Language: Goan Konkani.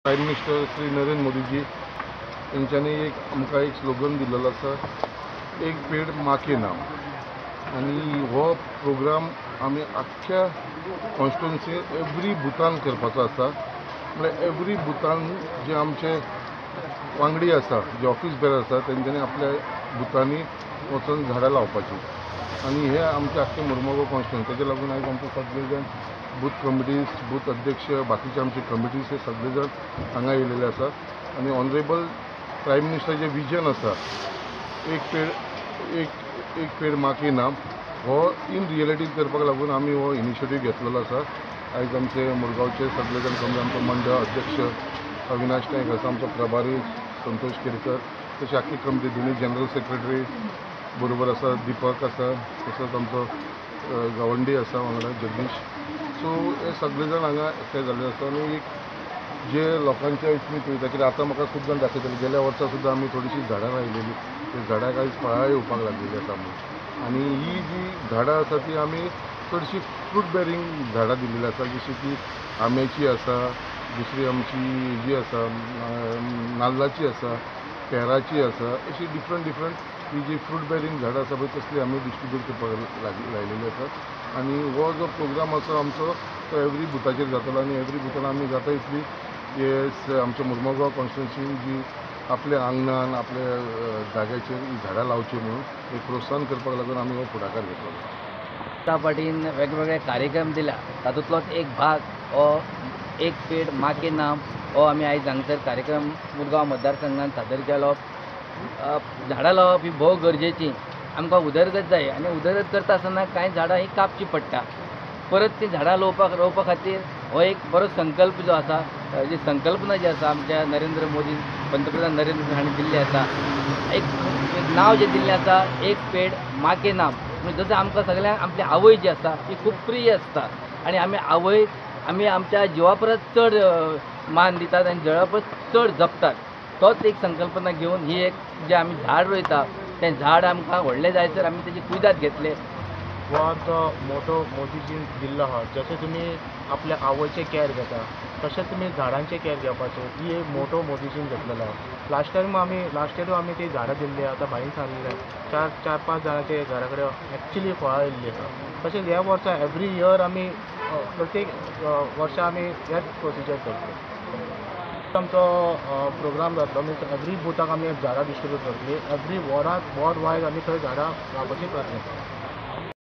प्रायम मिनिस्टर श्री नरेंद्र मोदीजी यांच्यानी एक आमकां एक स्लोगन दिलेलो आसा, एक पेड माँ के नाम. आनी हो प्रोग्राम आमी आख्ख्या कॉन्स्टिट्युन्सी एवरी बुथान करपाचो आसा. म्हळ्यार एवरी बुथान जे आमचे वांगडी आसा, जे ऑफिस बेरर आसा, तेंच्यांनी आपल्या बुथांनी वचून झाडां लावपाची. आनी हे आमचे आख्खे मुरमुगांव कॉन्स्टिट्युन्सी, तेजे लागून आयज आमचे सगळे जाण बूथ कमिटीज, बूथ अध्यक्ष, बाकीचे आमचे कमिटीज हे सगळे जाण हांगा येयलेले आसा. आनी ऑनरेबल प्रायम मिनिस्टराचें विजन आसा, एक पेड एक एक पेड माँ के नाम, हो इन रियलिटी करपाक लागून आमी हो इनिशिएटीव घेतलेलो आसा. आयज आमचे मुरगांवचे सगळे जाण समजा आमचो मंडळ अध्यक्ष अविनाश नायक आसा, आमचो प्रभारी संतोष केरकर, तशी आख्खी कमिटी, दोनूय जनरल सेक्रेटरी बरोबर आसा, दीपक आसा, तसोच आमचो गावंडी आसा वांगडा जगदीश. सो हे सगळे जाण हांगा एकठांय जाल्ले आसा. आनी एक जे लोकांच्या हितून पळयता, कित्याक आतां म्हाका खूब जाण दाखयताले, गेल्या वर्सा सुद्दां आमी थोडीशीं झाडां लायलेली, ते झाडां आयज फळां येवपाक लागलेली आसा म्हणून. आनी ही जी झाडां आसा ती आमी चडशीं फ्रूट बेरींग झाडां दिलेली आसा, जशी की आंब्याची आसा, दुसरी आमची जी आसा नाल्लाची आसा, पेराची आसा, अशी डिफरंट डिफरंट ही जी फ्रूट बेरींग झाडां आसा पळय तसली आमी डिस्ट्रिब्यूट करपाक लायलेली आसा. आनी हो जो प्रोग्राम आसा आमचो तो एवरी बुथाचेर जातलो. आनी एवरी बुथान आमी जाता इतली हे आमच्या मुरमुगांव कॉन्स्टिट्युन्सीन जी आपल्या आंगणान आपल्या जाग्याचेर ही झाडां लावची म्हणून एक प्रोत्साहन करपाक लागून आमी हो फुडाकार घेतलो. जनता पार्टीन वेगवेगळे कार्यक्रम दिल्या, तातूंतलोच एक भाग हो एक पेड माँ के नाम हो आमी आयज हांगसर कार्यक्रम मुरगांव मतदारसंघात सादर केलो. झाडां लावप ही भोव गरजेची, आमकां उदरगत जाय आनी उदरगत करता आसतना कांय झाडां ही कापची पडटा, परत ती झाडां रोवपा खातीर हो एक बरो संकल्प जो आसा, जी संकल्पना जी आसा आमच्या नरेंद्र मोदी, पंतप्रधान नरेंद्र मोदी हांणी दिल्ली आसा, एक नांव जें दिल्लें आसा एक पेड माँ के नाम, म्हणजे जसं आमकां सगळ्यांक आपली आवय जी आसा ती खूब प्रिय आसता आनी आमी आवय आमी आमच्या जिवा परस चड मान दितात आनी जिवा परस चड जपतात, तोच एक संकल्पना घेवन ही एक जे आमी झाड रोयता तें झाड आमकां व्हडलें जायसर आमी तेजी कुयदाद घेतले. हो आमचो मोटो मोदीजीन दिल्लो आहा, जशें तुमी आपल्या आवयचें कॅर घेता तशेंच तुमी झाडांचें कॅर घेवपाचें, ही एक मोटो मोदीजीन घेतलेलो आहा. लास्ट टायम आमी लास्ट इयरूय आमी ती झाडां दिल्ली, आतां भाईन सांगलें चार पांच जाणांचे घरा कडेन एक्चुली फळां येयल्ली आसा. तशेंच ह्या वर्सा एवरी इयर आमी प्रत्येक वर्सा आमी हेच प्रोसिजर करतले. आमचो प्रोग्राम जातलो, मिन्स एवरी बुथाक आमी झाडां डिस्ट्रिब्यूट करतली, एवरी वॉर्डाक वॉर्ड वायज आमी थंय झाडां लावपाची प्रयत्न करतले.